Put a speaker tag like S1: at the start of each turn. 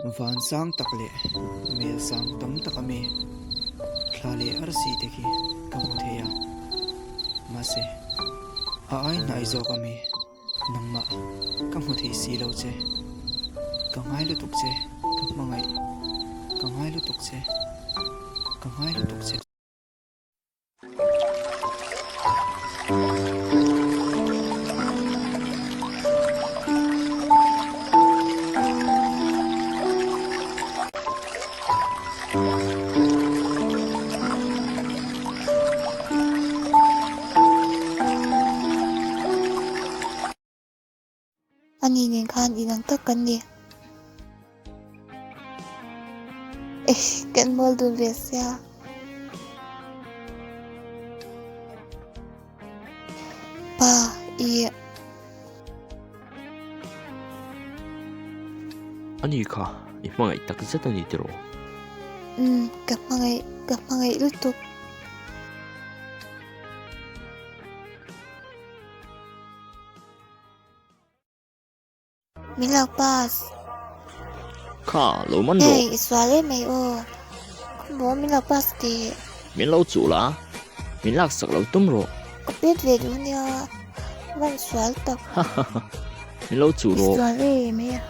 S1: Van sang tak leh mel sang tam tak a mi thla leh arsi te khi ka hmu thei a, mahse a ai hnai zawk a mi nangmah ka hmu thei si lo che, ka ngai lutuk che, ka hmangaih, ka ngai lutuk che, ka ngai lutuk che.
S2: Ani nen khan inang tak kan ni. Kan mual dun ve sia. Pa i.
S3: Ani kha i hmangaih tak zet a ni tiraw?
S2: Umm ka hmangaih ka hmangaih lutuk. Min lo pass.
S3: Kha lo man rawh.
S2: Hey, i sual em mai aw. Khaw min lo pass teh.
S3: Min lo chuh la, min lak sak lo tum rawh.
S2: Ka pet ve duh nia, van sual tak.
S3: Hahaha, min lo chuh rawh.
S2: I sual em mai a.